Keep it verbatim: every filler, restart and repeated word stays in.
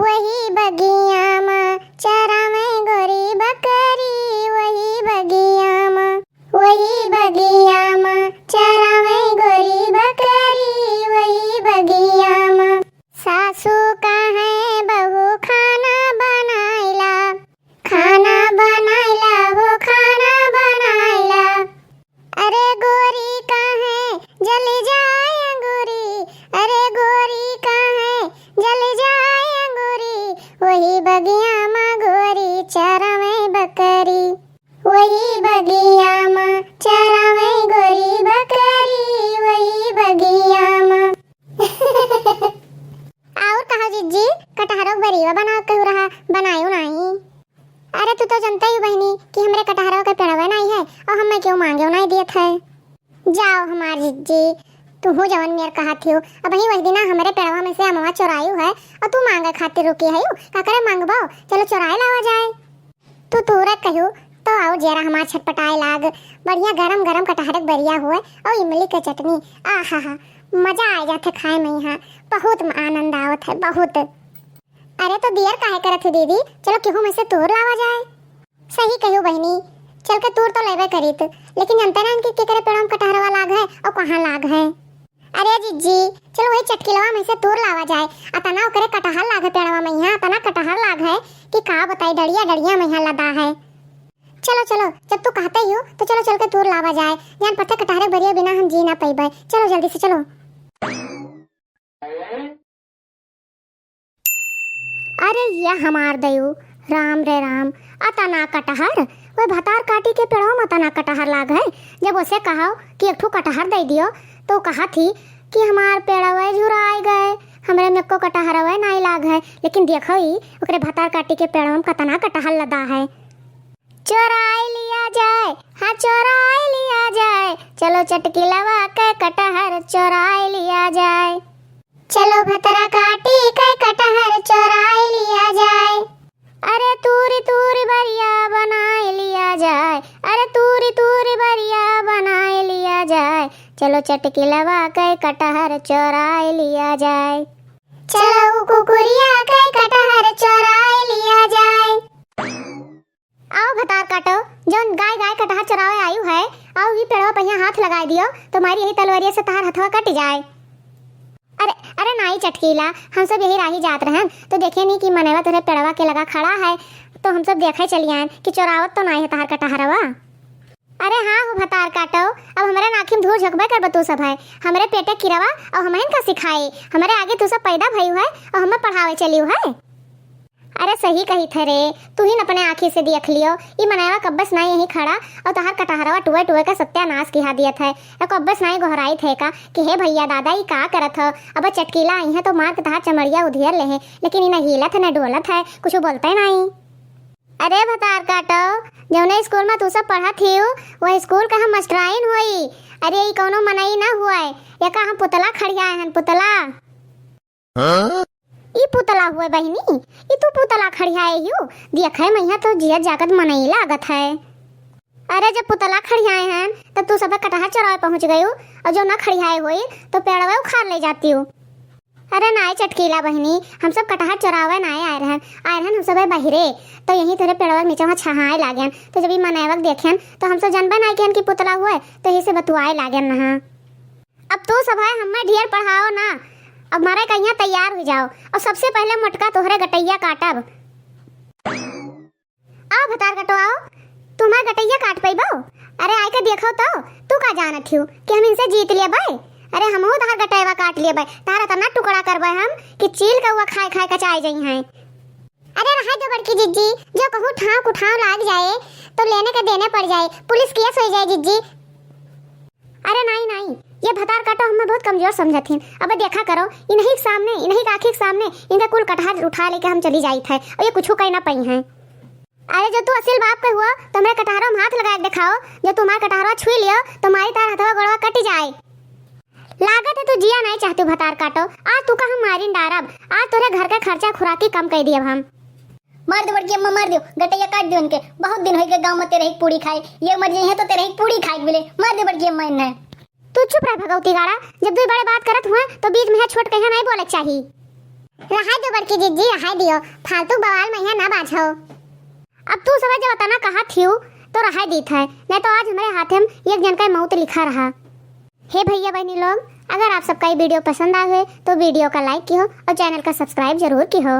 वही बगिया मा चरावे गोरी बकरी, वही बगिया मा, वही बगिया मा चरावे गोरी बकरी, वही बगिया मा। सासू कहे बहू खाना बनाइला, खाना बनाइला हो, खाना बनाइला। अरे गोरी कहे जली जाए अंगूरी, अरे गोरी कहे जली जाए अंगूरी, वही बगिया मा गोरी चरावे बकरी, वही बगिया मा चरावे गोरी बकरी, वही बगिया मा। और कहो जिज्जी, कटहरो बरिया बनाओ कहू रहा, बनायो नाई। अरे तू तो जनते ही बहिनी कि हमरे कटहरो के पेड़वे नाई है और हमें केहू मांगेउ नाई दियत है। जाओ हमार जिज्जी, तू हूँ जवन मेर कहत हियो, अबहीं वही दिना हमरे पेड़वा में से अमवा चोरायु है और तू मांगे खातिर रुकी हयू, का करे मांगबो, चलो चोराए लावा जाए। तू तूरे कहू तो आउ जेरा हमार छटपटाए लाग। बढ़िया गरम गरम कटहर के बरिया हुए और इमली के चटनी, आहा हा, मजा आ जाथे खाए में यहाँ, बहुत म-, आनंद आवत है, बहुत। अरे तो देर काहे करत हो दीदी, चलो केहू में से तूर लावा जाए। सही कहू बहिनी, चल के तूर तो लेबे करीत, लेकिन जनते ना इनके केकरे पेड़वा में कटहरवा लाग है और कहाँ लाग है। अरे जिज्जी, चलो वही चटकिलवा में से तूर लावा जाए। अतना ओकरे कटहर लागे पेड़वा में यहाँ, अतना कटहर लाग है कि का बताई, डड़िया डड़िया में यहाँ लदा है। चलो चलो, जब तू कहते ही हो तो चलो चल के तूर लावा जाए। जान पड़ते कटहरे बरिया बिना हम जी ना पइबे। चलो जल्दी से चलो। अरे या हमार दयू, राम रे राम, अतना कटहर, वह भतार काटी के पेड़वा में अतना कटहर लाग है। जब उसे कहो कि एक ठो कटहर दे दियो, तो कहा थी कि हमार पेड़वे झुराए गए, हमरे में को कटहरवे नाई लाग है। लेकिन देखो ही, ओकरे भतार काटी के पेड़वा में कतना कटहर लदा है। चोराई लिया जाए, हाँ चोराई लिया जाए, चलो चटकिलवा के कटहर चोराई लिया जाए। चलो भतरा काटी के कटहर चोराई लिया जाए। अरे तूरी तूरी बरिया बनाए लिया जाए, अरे तूरी तूरी बरिया बनाए लिया जाए, चलो चटकिलवा के कटहर चोराए लिया जाए। चलो कुकुरिया के कटहर चोराए लिया जाए। आओ भतार काटो, जौन गाय गाय कटहर चोरावे आयु है, आओ ई पेड़वा पहिया हाथ लगाए दियो, तुम्हारी यही तलवरिया से तहार हथवा कट जाए। अरे, अरे नाई चटकीला, हम सब यही राही जात रहन, तो देखे नहीं कि मनवा तोरे पेड़वा के लगा खड़ा है, तो हम सब देखे चली आयन कि चोरावत तो नाई है तहार कटहरवा। अरे हाँ हो भतार काटो, अब हमरे नाखी में धूर झोंकबे करबे तू सब है, हमरे पेटे किरवा और हमहिन का सिखाए, हमरे आगे तू सब पैदा भयू है और हमें पढ़ावे चलियू है। अरे सही कही थे रे, तू ही न अपने आँखी से देख लियो, ई मनवा कब्बस नाई यहीं खड़ा और तहार कटहरवा टुए टुए का सत्यानाश किहा दियत है। या कब्बस नाई गोहराई थे का कि हे भैया दादा ई का करत हो, अब चटकीला आई है तो मार के तहार चमड़िया उधियर ले है, लेकिन ई न हिलत है न डोलत है, कुछ बोलते नाई। अरे भतार काटो, जौने स्कूल में तू सब पढ़त हियो, वह स्कूल का हम मास्टराइन होई। अरे ई कौनो मनई ना हुए, या का हम पुतला खड़ियाए हन, पुतला। हाँ? ई पुतला हुए बहिनी, ई तू पुतला खड़ियाए हियो, देखे मैया तो जिया जागत मनई लागत है। अरे जब पुतला खड़ियाए हन, तब तू सब कटहर चोरावे पहुँच गयू, और जो ना खड़ियाए होई, तो पेड़वे उखाड़ ले जाती हूँ। अरे नाय चटकीला बहिनी, हम सब कटहर चोरावे नाय आए रहन, आए रहन हम सब बहिरे, तो यहीं तोरे पेड़वा के नीचे वहाँ छहाए लागेन, तो जब ई मनैवक देखेन, तो हम सब जनबे नाय केन कि पुतला हुए, तो यही से बतुआए लागेन नहा। अब तू सब है हमें ढेर पढ़ाओ ना, अब मारे कहिया तैयार हो जाओ, और सबसे पहले मोटका तोहरे गटैया काटब। आओ भतार कटो आओ, तू हमार गटैया काट पइबो? अरे आय के देखो तो, तू का जानत हियो कि हम इनसे जीत लेबै? अरे हमहू तहार गटैवा काट लेबै, तहार अतना टुकड़ा करबै हम कि चील कौआ खाए खाए कचाए जइहैं। अरे रहे दो बड़की जिज्जी, जो कहूँ ठाँव कुठाँव लाग जाए तो लेने के देने पड़ जाए, पुलिस केस हो जाए जिज्जी। अरे नाई, नाई, ये भतार काटो हमें बहुत कमजोर समझत हिन। अब देखा करो, इन्हीं के सामने, इन्हीं के आँखी के सामने इनका कुल कटहर उठा लेके हम चली जाइत है और ये कुछू कह ना पइहैं। अरे जो तू असिल बाप के हुआ तो हमरे कटहरो में हाथ लगा के दिखाओ, जो तू हमार कटहरवा छुई लियो तो मारी तार हथवा गोड़वा कट जाए। लागत है तू जिया नाई चाहती भतार काटो, आज तू का हम मारिन डारब, आज तोरे घर का खर्चा खुराकी कम कर दियब हम। मार दो बड़की अम्मा, मार दो, गटैया काट दो इनके। बहुत दिन हो गए गाँव में तेरे ही पूड़ी खाए, ये मर जाइए तो तेरे ही पूड़ी खाए के मिले। मार दो बड़की अम्मा इन्हें। तू चुप रह भगवती गाड़ा, जब दुई बड़े बात करत हुए तो बीच में है छोट कहिया नहीं बोले के चाही। रहाय दियो बड़की जिज्जी, रहाय दियो, फालतू बवाल में यहाँ ना बाझो। अब तू सब जब अतना कहा थियू तो रहाय दीत है, नहीं तो आज हमरे हाथे में एक जन का मौत लिखा रहा। हे भैया बहनी लोग, अगर आप सबका ये वीडियो पसंद आ गए तो वीडियो का लाइक किहो और चैनल का सब्सक्राइब जरूर किहो।